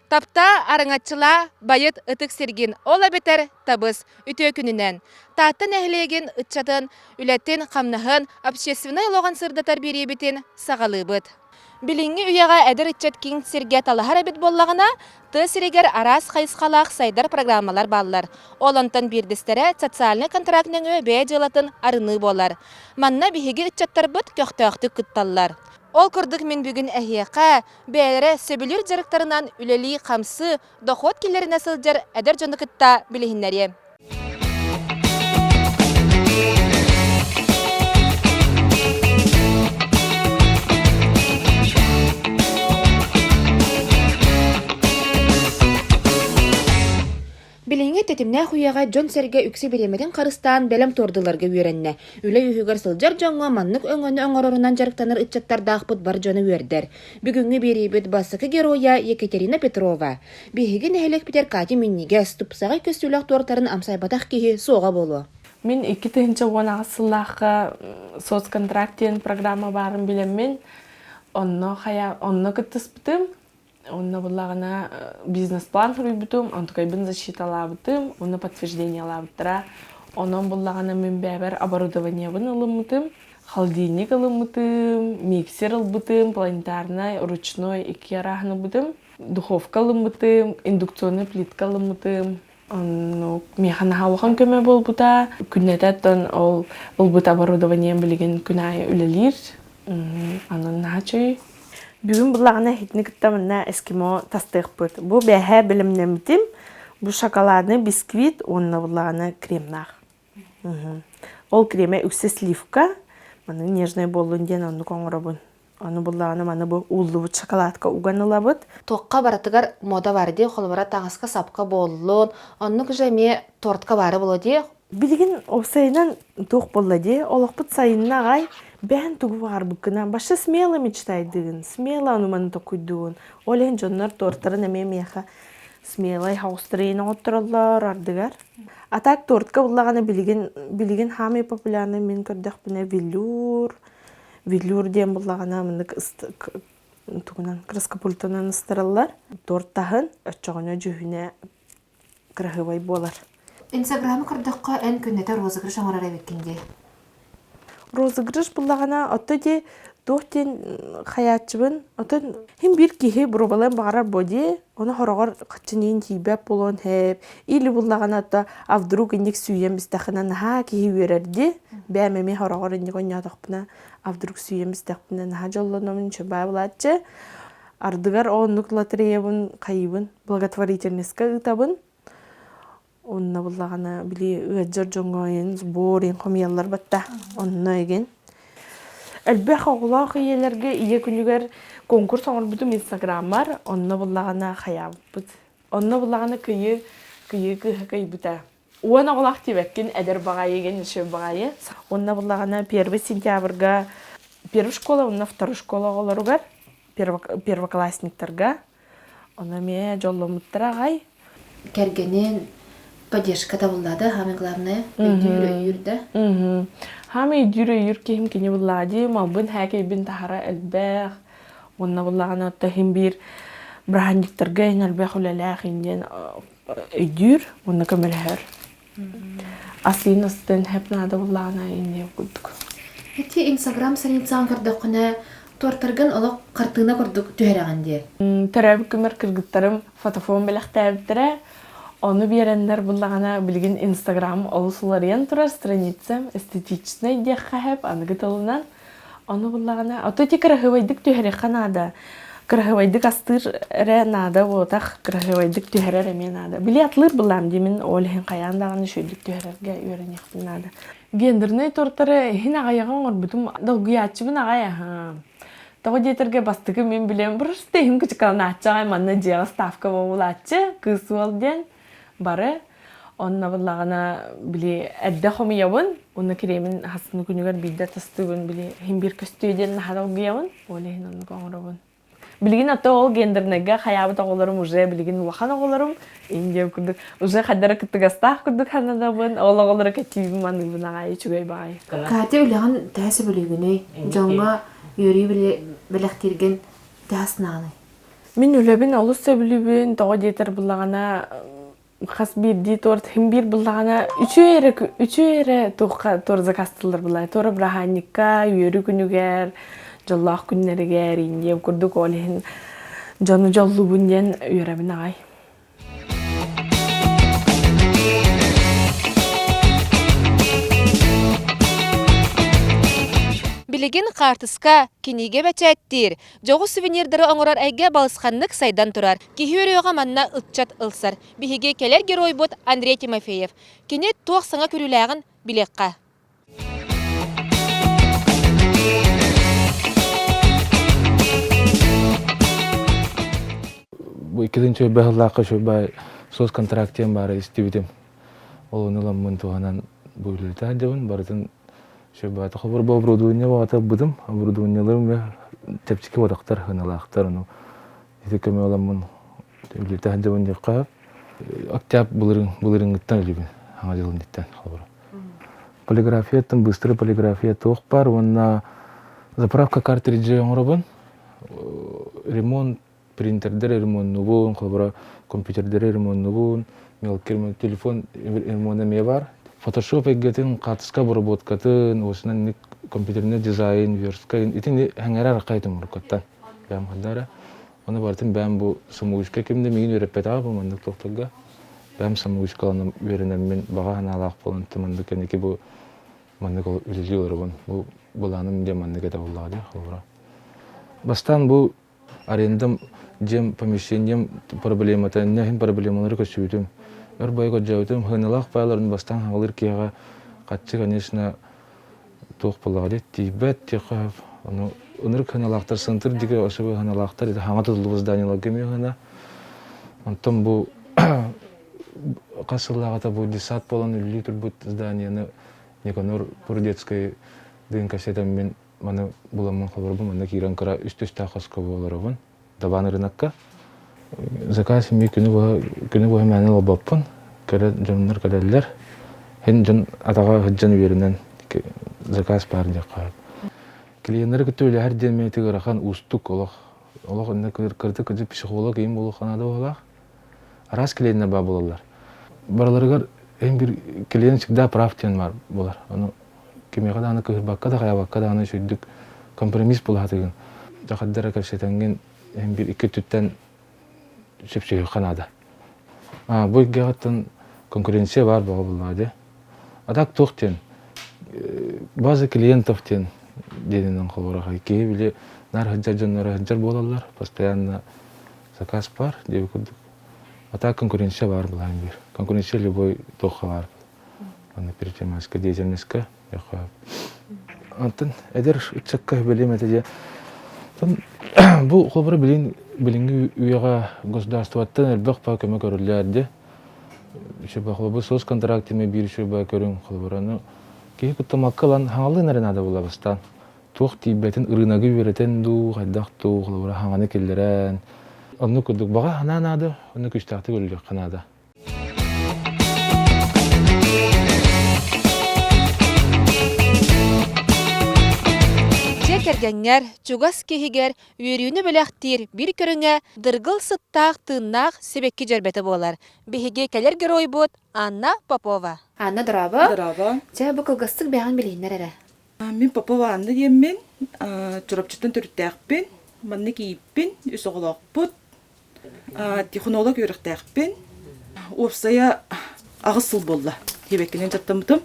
Таптаа, араҥаччылаа, байыт ытык сиргин, ол эбэтэр табыс, үтүө күнүнэн. Таатта нэһилиэгин ыччатын үлэтин-хамнаһын, общественнай олоҕун сырдатар биэриибитин саҕалыыбыт. Билиҥҥи үйэҕэ эдэр ыччат киин сиргэ талаһар эбит буоллаҕына, тыа сиригэр араас хайысхалаах сайдар программалар бааллар. Ол онтон биирдэстэрэ социальнай контракт нөҥүө бэйэ дьыалатын арыныы буолар. Манна биһиги ыччаттарбыт көхтөөхтүк кытталлар. Ол курдук мин бүгүн эһиэхэ бэйэлэрэ сөбүлүүр дьарыктарынан үлэлии-хамсыы, дохуот киллэринэ сылдьар эдэр дьону кытта билиһиннэриэм. Билиҥҥи тэтимнээх үйэҕэ дьон-сэргэ үксэ бириэмэтин харыстаан бэлэм туордуларга үөрэннэ. Үлэ үөһүгэр сылдьар дьоҥҥо маннык өҥөнү оҥорорунан дьарыктанар ыччаттардаахпыт бар дьону үөрдэр. Бүгүҥҥү биэриибит бастакы геройа Екатерина Петрова. Биһиги нэһилиэкпитигэр Катя минньигэс, тупсаҕай көстүүлээх туортарын амсайбатах киһи суоҕа буолуо. Мин 2018 сыллаахха соцконтракт диэн программа баарын билэммин, онно хайа онно кыттыспытым. Онно буллаҕына бизнес-план суруйбутум, онтукайбын защиталаабытым, уонна подтверждениелаабыттара. Онон буллаҕына мин бэйэбэр оборудованиебын ылыммытым, холодильник ылыммытым, миксер ылбытым, планетарнай, ручной икки арааһын ылбытым, духовка ылыммытым, индукционный плитка ылыммытым. Оннук миэхэ наһаа улахан көмө буолбута. Күннэтэ оттон ол ылбыт оборудованием билигин күн аайы үлэлиир. Анан наһаа үчүгэй. Бүгүн буллаҕына эһитини кытта манна эскимо тастыахпыт. Бу бэһэ бэлэмнэммитим. Бу шоколадный бисквит уонна буллаҕына кремнаах. Ол кремэ үксэ сливка. Маны нежный буоллун диэн оннук оҥоробун. Ону буллаҕына маны бу ууллубут шоколадка уган ылабыт. Туохха барытыгар мода бар дии, холобура таҥаска-сапка буоллун, оннук же эмиэ тортка баара буолуо дии. Билигин уопсайынан туох буолла дии, олохпут сайынна аҕай, бэйэн тугу баҕарбыккына башы смело мечтайдыгын, смело ону маны токуйдугун. Ол иһин дьоннор тортарын эмиэ миэхэ смелай хаустарыйын оҥоттороллор ардыгар. А так тортка буллаҕына билигин билигин хаамай популярный мин көрдөхпүнэ велюр, Велюр диэн буллаҕына маннык тугунан краскопультанан ыстараллар. Торт таһын оччоҕуна дьүһүнэ кыраһыабай буолар. Инстаграмы көрдөххө эн күннэтэ розыгрыш оҥорор эбиккин дии. Розыгрыш буллаҕына отто дии туох диэн хайааччыбын отон хим биир киһи боруобалыан баҕарар буо дии ону хороҕор хаччыныйын тиийбэт буолуон сөп или буллаҕына ото а вдруг инник сүүйэн бистэххинэ наһаа киһи үөрэр дии бэйэм эмиэ хороҕор инник оонньоотохпуна а вдруг сүүйэн бистэхпинэ наһаа дьоллономун чубаа булааччы ардыгар оннук лотереябын хайыыбын благотворительностька ыытабын Онно буллаҕына били ыалдьар дьоҥҥо иһин сбор иһин хомуйаллар батта. Онно игин. Элбэх оҕолоох ийэлэргэ ийэ күнүгэр конкурс оҥорбутум инстаграммар. Онно буллаҕына хайаабыппыт. Онно буллаҕына кыйы кыйы кыыһа кыйбыта. Уон оҕолоох диэбэккин эдэр баҕайы игин үчүгэй баҕайы. Онно буллаҕына первый сентябрьга первый школа уонна второй школа оҕолоругар первоклассниктарга Ону эмиэ дьолломмуттара аҕай. Кэргэнин поддержка табыллаада, самое главное, өйдүүр, өйүүр да. Хаамай өйдүүр өйүүр киһим кини буллаа дии, малбын һээкэйбин таһара элбэх. Уонна буллаҕына отто иһин биир бырааһынньыктарга ин элбэх үлэлээх диэн өйдүүр уонна көмөлөһөр. Ас-иин астын хэп наада буллаҕына инниэ курдук. Ити Инстаграм страницаҕын көрдөххүнэ, туортаргын олох хартыына курдук түһэрэҕин дии. Төрөөбүт күммэр кыргыттарым фотофон бэлэхтээбиттэрэ. Ону биэрэннэр буллаҕына билигин Инстаграм олус уларыйан турар страницам эстетичнай диэххэ хэп аныгы тылынан. Ону буллаҕына, ото ити кыраһыабайдык түһэриэххэ наада. Кыраһыабайдык астыыр эрэ наада буотах, кыраһыабайдык түһэрэр эмиэ наада. Били атлыыр буллаам дии мин ол иһин хайаан даҕаны үчүгэйдик түһэрэргэ үөрэниэхпин наада. Гендернэй тортары иһин аҕыйаҕы оҥорбутум, долгуйааччыбын аҕай аһаа. Тоҕо диэтэргэ бастакы мин билэн просто иһим кычыкаланааччы аҕай манна дьиэҕэ ставка буолааччы, кыыс уол диэн бары. Онно буллаҕына били эрдэ хомуйабын, уонна кириэмин хасын күнүгэр биирдэ тастыыбын, били иһин биир көстүө диэн наһаа долгуйабын, ол иһин оннук оҥоробун. Билигин ото ол гендернайга хайаабыт оҕолорум уже билигин улахан оҕолорум, индия курдук уже хайдара кыттыгастаах курдук сананабын, ол оҕолоро кэтиибин маныыбын аҕай үчүгэй баҕайы. Катя үлэҕин төһө сөбүлүүгүнүй? Дьоҥҥо үөрүү бэлэхтииргин төһө астынаҕыный? Мин үлэбин олус сөбүлүүбүн, тоҕо диэтэр буллаҕына хас биирдии торт хим биир буллаҕына үчүгэй эрэ үчүгэй эрэ туохха торт заказтыллар буллаҕа туора бырааһынньыкка үөрүү күнүгэр дьоллоох күннэригэр индиям курдук ол иһин дьону дьоллуубун диэн үөрэбин аҕай. Билигин хаартыска, кинигэ бэчээттиир, дьоҕус сувенирдары оҥорор эйгэ балысханнык сайдан турар. Киһи үөрүөҕэ манна ыччат ылсар. Биһиги кэлэр геройбут Андрей Тимофеев. Кини туох саҥа көрүүлээҕин билиэххэ. Бу иккитинчи быһыллаахха үчүгэй соцконтракт диэн баара истибитим. Ол ону ыламмын туһанан бу үлэлэтэ сылдьабын. Барытын үчүгэй хобур бу оборудование баҕата ылбытым. Оборудованиеларым чэпчэки бодохтор, сыаналаахтар. Ону ити көмө ыламмын үлэлэтэ сылдьабын диэххэ Октябрь былырыын былырыыҥҥыттан үлүбүн хаҥа дьылын холобура. Полиграфияттан быстрый полиграфия туох баар уонна заправка картриджи оҥоробун. Ремонт принтердэр ремоннубун, холобура компьютердэри ремоннубун, мелкий телефон ремонт эмиэ баар. Фотошоп эйгэтин, хаартыска обработкатын, уосунан компьютерный дизайн, верстка итини хэҥэрэ араххайтым уруккаттан. Бэм ханнара. Ону барытын бэйэм бу самоучка ким да миигин үөрэппэтэҕэ бу маннык туохтарга. Бэйэм самоучкаланан үөрэнэммин баҕа санаалаах буолан маннык кэнники бу маннык үлэлии олоробун. Бу былааным диэн маннык этэ буоллаҕа дии холобура. Бастаан бу арендам дьиэм помещением проблемата иннэ иһин проблемалары көрсүбүтүм. Өр бойу көрдөөбүтүм. Сыаналаах паяларын бастаан хаҥалыыр киһиэхэ хаччы, конечно, туох буоллаҕа дии тиийбэт диэххэ ону ынырык сыаналаахтар сынтыр диэки особо сыаналаахтар ити хаҥа тутуллубут зданиеларга эмиэ сыана онтон бу хас сыллааҕыта бу детсад буолан үлэлии турбут зданияны Никанор Прудецкай дыын кэпсэтэммин маны буламмын холорбун манна киирэн кыра үс түстээх хоско олоробун Дабаан ырынакка. Заказ эмиэ күнү быһа күнү быһа мээнэ олорбоппун. Кэлэ дьоннор кэлэллэр. Һин дьон атаҕа сылдьан үөрэнэн заказ баар диэххэ. Клиеннары кытта үлэһэр диэн мин ити ыарахан уустук олох. Олох иннэ кырдьык кырдьык психолог иим буолуохха наада быһыылаах. Араас клиеннэр баар буолаллар. Барыларыгар эн бир клиент всегда прав диэн баар буолар. Ону кимиэхэ даҕаны кыһырбакка да хайабакка даҕаны үчүгдүк компромисс булаатыгын дьахардара кэпсэтэҥҥин эн бир икки өттүттэн сөпсөһүөххэ наада. Бу эйгэҕиттэн конкуренция баар бөҕө буоллаҕа дии. А так туох диэн база клиентов диэн диэнинэн холобура киһи били наар сылдьар дьонноро сылдьар буолаллар постоянно заказ баар диэби курдук. А так конкуренция баар былаан биир. Конкуренция любой туохха баар. Аны предпринимательская деятельностька Онтон эдэр ыччакка билим этэ дьэ. Бу холобура билин билиҥҥи үйэҕэ государствоттан элбэх ба көмө көрүллэр дьэ. Үчүгэй холобур соцконтракт эмиэ биир үчүгэй көрүҥ холобура ну киһи куттамакка ылан хаҥалыын эрэ наада буолла бастаан. Туох тиийбэтин ырыынагы үөрэтэн дуу, хайдах дуу, холобура хаҥаны киллэрэн. Оннук курдук баҕа санаа наада, онно күүстээхтик үлэлиэххэ наада. Дьиэ кэргэҥҥэр, чугас киһигэр үөрүүнү бэлэхтиир биир көрүҥэ дыргыл сыттаах тыыннаах сибэкки дьөрбөтө буолар. Биһиги кэлэр геройбут Анна Попова. Анна, дорообо. Дорообо. Чэ, бу кылгастык бэйэҕин билиһиннэр эрэ. Мин Попова Анна диэммин, Чурапчыттан төрүттээхпин, манна кийииппин, үс оҕолоохпут, Технолог үөрэхтээхпин. Уопсайа аҕыс сыл буолла. Сибэккинэн дьарыктаммытым.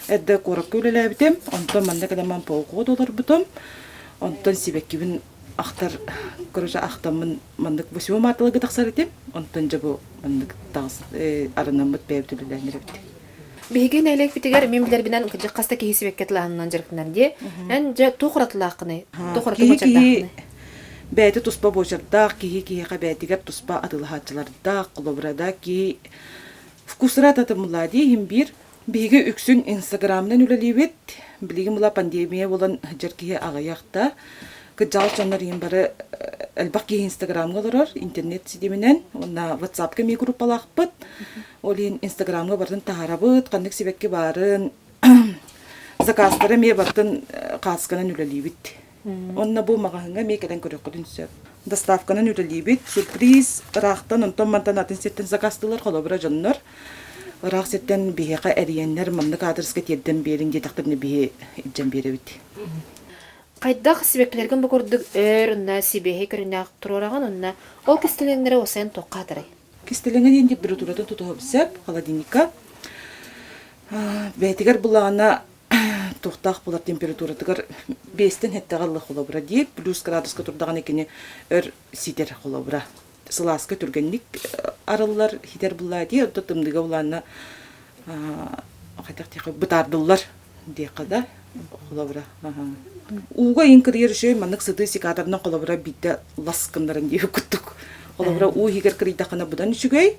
Эрдэ куоракка үлэлээбитим. Онтон манна кэлэн полгода олорбутум. Онтон сибэккибин ахтар, короче, ахтаммын маннык 8 марталарга тахсар этим. Онтон дьэ бу маннык таҕыс арынаммыт бэйэбит үлэлээн эрэбит. Биһиги нэһилиэкпитигэр мин билэрбинэн кырдьык хас да киһи сибэкки атылааһынынан дьарыктанар дии. Эн дьэ туох уратылааххыный? Туох ураты Киһи киһи буочардааххыный? бэйэтэ туспа буочардаах, киһи киһиэхэ бэйэтигэр туспа атыылаһааччылардаах, холобура да киһи вкусра татымылаа дии иһин биир. Биһиги үксүн Инстаграмынан үлэлиибит. Билигин була пандемия буолан сылдьар киһи аҕыйах да. Кырдьаҕас дьоннор иһин бары элбэх киһи Инстаграмҥа олорор, интернет ситиминэн уонна WhatsApp-ка эмиэ группалаахпыт. Ол иһин Инстаграмҥа барытын таһаарабыт, ханнык сибэкки баарын, заказтары эмиэ барытын хаасканан үлэлиибит. Онно бу маҕаһыыҥҥа эмиэ кэлэн көрүөххүтүн сөп. Доставканан үлэлиибит. Сюрприз ыраахтан онтон-мантан атын сиртэн заказтыылар, холобура дьоннор. Ыраах сиртэн биһиэхэ эрийэннэр маннык аадырыска тиэрдэн биэриҥ диэтэхтэринэ биһи илдьэн биэрэбит. Хайдах сибэккилэргин бу курдук өр уонна сибиэһэй көрүҥнээх туруораҕын уонна ол кистэлэҥнэри осайан туохха хатарай? Кистэлэҥэ диэн температуратын тутуһабыт сөп, холодильникка. Бэйэтигэр былаана туохтаах буолар температуратыгар биэстэн сэттэҕэ ылла холобура диир, плюс градуска турдаҕына кини өр ситэр холобура. Сылааска түргэнник арыллар, хитэр буллаа дии, онто тымныыга булаанна хайдах диэххэ бытаардыллар диэххэ да холобура. Ууга иин кырыйар үчүгэй маннык сытыы секаторынан холобура биирдэ лас гыннаран диэбит курдук. Холобура уу иһигэр кырыйдаххына быдан үчүгэй.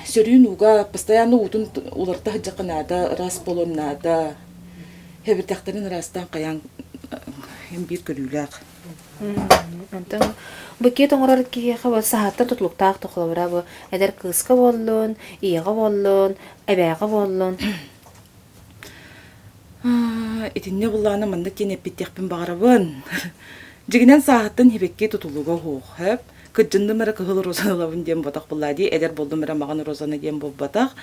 Сөрүүн ууга постоянно уутун уларыта сылдьахха наада, ыраас буолуон наада. Хэбирдэхтэрин ыраастаан хайаан биир көрүүлээх. Онтон букет оҥорор киһиэхэ бу саһаттан тутулуктаах да холобура бу эдэр кыыска буоллун, ийэҕэ буоллун, эбээҕэ буоллун. Итиннэ буллаҕына маннык диэн эппиттиэхпин баҕарабын. Дьиҥинэн сааһыттан сибэкки тутулуга суох сөп. Кырдьынным эрэ кыһыл розаны ылабын диэн буотах буллаа дии, эдэр буоллум эрэ маҕан розаны диэн буолбатах.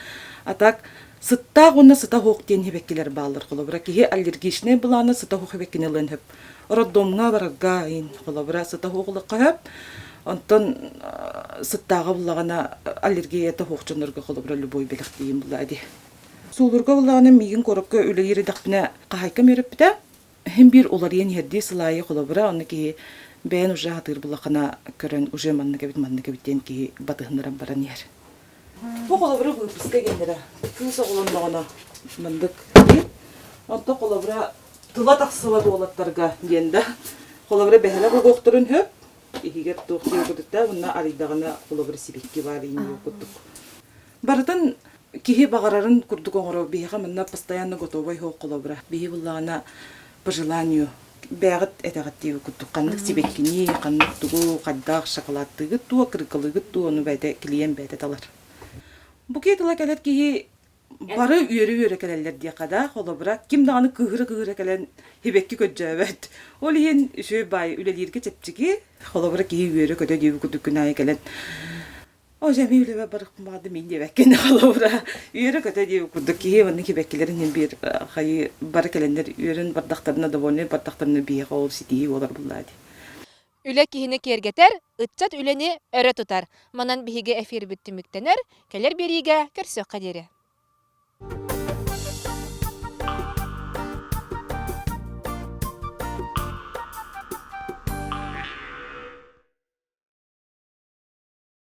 А так сыттаах уонна сыта суох диэн сибэккилэр бааллар. Холобура, киһи аллергичнай былаана сыта суох сибэккини ылыан сөп. Роддомҥа барарга иһин холобура сыта суох ылыахха сөп. Онтон сыттааҕа буллаҕына аллергията суох дьоннорго холобура любой бэлэхтиин буллаа дии. Суулурга буллаҕына миигин куоракка үлэлиир эдэхпинэ хаһаайкам үөрэппитэ. Иһин биир уларыйан иһэрдии сыл аайы холобура онно киһи бэйэн уже сатыыр буллаххына көрөн уже маннык эбит маннык эбит диэн киһи батыһыннаран баран иһэр. Бу холобура выпуска геннэрэ кыыс оҕолонноҕуна маннык онтон холобура тыла тахсыбат уолаттарга диэн да холобура бэһэлэ буолуохтарын сөп иһигэр туох диэн курдуктаа уонна арыйдаҕына холобура сибикки баар иҥиэ курдук Барытын киһи баҕарарын курдук оҥорор. Биһиэхэ манна постоянно готовай суох холобура. Биһи буллаҕына по желанию бэйэҕит этэҕит диэбит курдук ханнык сибэккини, ханнык тугу, хайдах шоколадтыыгыт дуо, кырыкалыыгыт дуо, ону бэйэтэ клиент бэйэтэ талар. Букет ыла кэлэр киһи бары үөрэ-үөрэ кэлэллэр диэххэ да, холобура, ким даҕаны кыыһыра-кыыһыра кэлэн сибэкки көрдьөөбөт. Ол иһин үчүгэй баай үлэлииргэ чэпчэки, холобура киһи үөрэ-көтө диэбит курдук күн аайы кэлэн О, дьэ, эмиэ үлэбэр барыахпын баҕардым мин диэбэккин холобура үөрэ-көтө диэбит курдук киһи маннык сибэккилэрин иһин биир хайыы бары кэлэннэр үөрэн бардахтарына довольнай бардахтарына биһиэхэ ол ситиһии буолар буоллаа дии. Үлэ киһини киэргэтэр, ыччат үлэни өрө тутар. Манан биһиги эфирбит түмүктэнэр, кэлэр биэриигэ көрсүөххэ диэри.